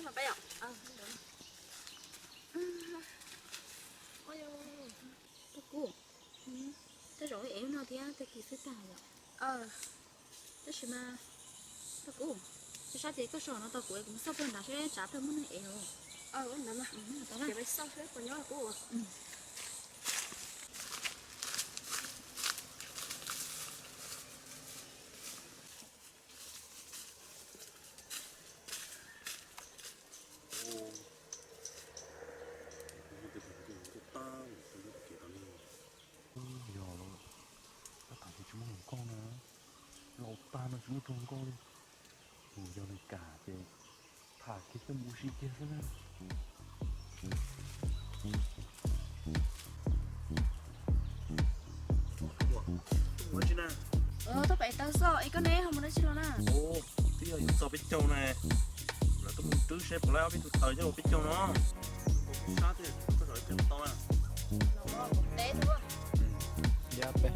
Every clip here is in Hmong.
Pab kuv, tej zaum wb ev no thiab tag kis xwb tag yom. Tab sis mas, pab kuv, sab ces koj so no tau kuv es kuv mus xauj pawg nrad seb tsam pawg muaj neeg ev os. Yog, tab tom ces tsis muaj hluas nkauj na, laus tag no tsis muaj tus hluas nkauj li. Tus yog li kam ces tham kiag coj mus ua si kiag xwb na. Tuaj pem taw xwb, es koj ne ho mus dab tsi los na? Twb yog yuav txog peb caug na, lawv tuaj mus rwb seb puas laib ob peb tug taws coj los peb caug no. Sab thiab, koj zov ib pliag tau na. Yab peb.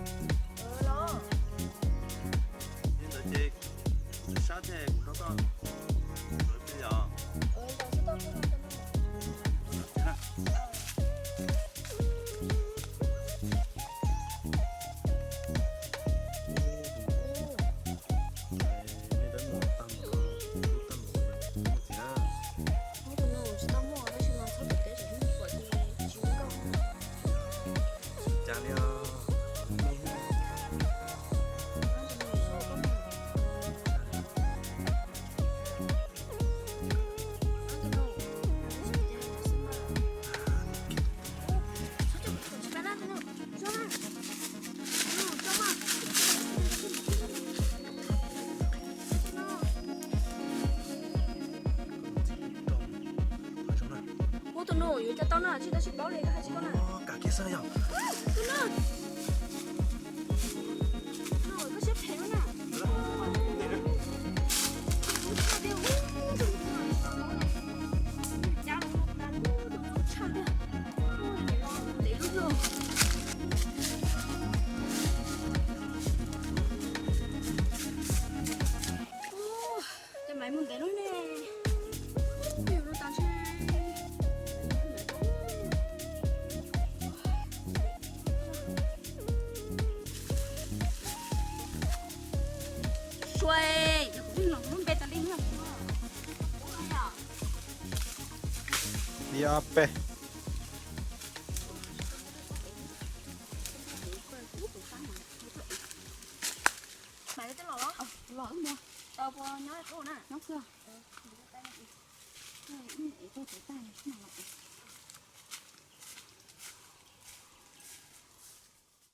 Li ntawd ces sab thiab kuv nrog koj zov ib pliag yom. Ua tus nus yuav cov tau no tsis tau sib paub li, koj hais tsis paub na. Kam kiag xwb yog. Tus no, no koj siab phem na. Ces maiv mus ntev lub ne. Suav, yog kuv lub npe tas li. Yab peb. Maiv twb los los? Los wb mus. Tau puas nyob qub na? Nyob xwb. Wb mus ev tau tus tag no los.